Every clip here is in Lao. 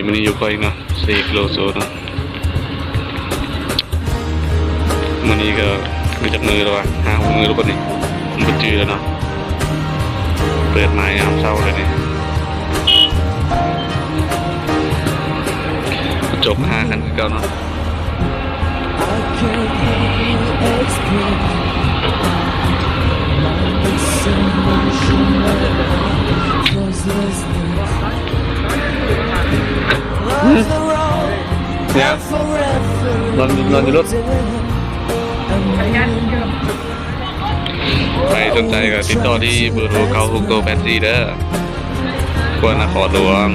ມື້ນີ້ຢູ່ຂ້ອຍເນາະ ສີ່ກິໂລໂຊນເນາະ. ມື້ນີ້ກໍມີຈັກມື້ແລ້ວວະ ຫ້າຫົກມື້ແລ້ວບໍ່ນີ້ ບໍ່ຈື່ແລ້ວເນາະ. ເປີດມາຍາມເຊົ້າເລີຍນີ້ ຈົກຫ້າຄັນຄືເກົ່າເນາະ. ນອນ ນອນຢູ່ລົດ. ໃຜສົນໃຈກໍຕິດຕໍ່ທີ່ເບີໂທ ເກົ້າຫົກໂຕແປດສີ່ເດີ. ຄວນນະຄອນຫຼວງ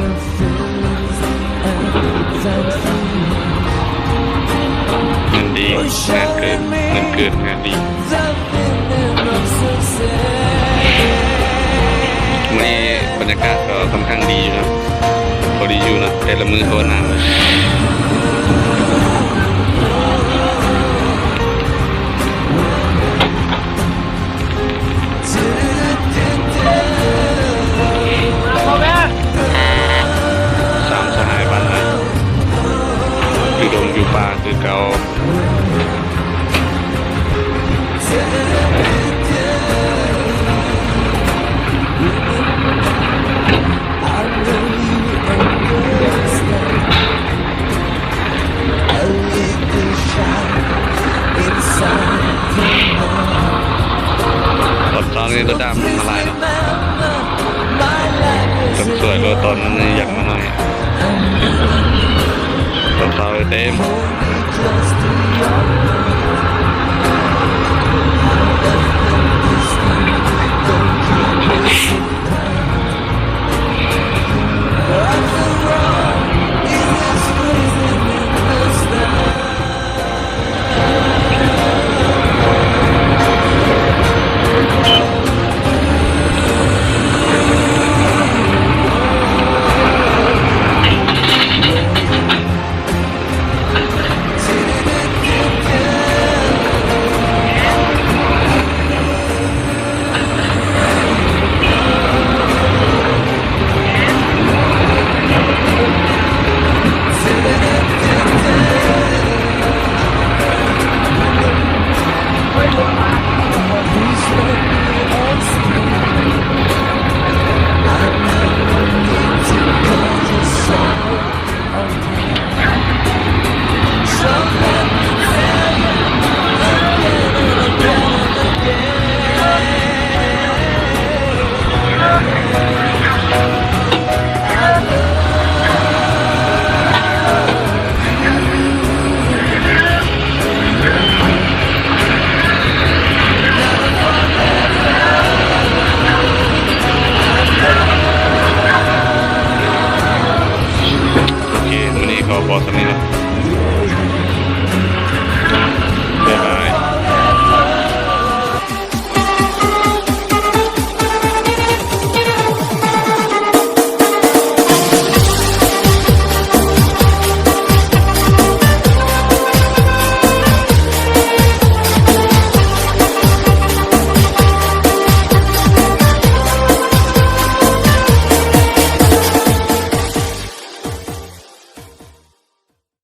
ເງິນດີ ງານເກີນ ເງິນເກີນ ງານດີ. ມື້ນີ້ບັນຍາກາດກໍຄ່ອນຂ້າງດີຢູ່ນະ ພໍດີຢູ່ນະ ແຕ່ລະມື້ກໍໜາວ. ສາມສະຫາຍບ້ານນາ ຢູ່ດົງຢູ່ປ່າຄືເກົ່າ. ຕອນເຊົ້ານີ້ລົດດຳມາຫຼາຍເນາະ ເສີມສວຍໂລດຕອນນີ້ຍັງມາໜ້ອຍ ຕອນເຊົ້າເຕັມ. ໂອເຄ ມື້ນີ້ຂໍພໍສ່ຳນີ້ເນາະ ບາຍບາ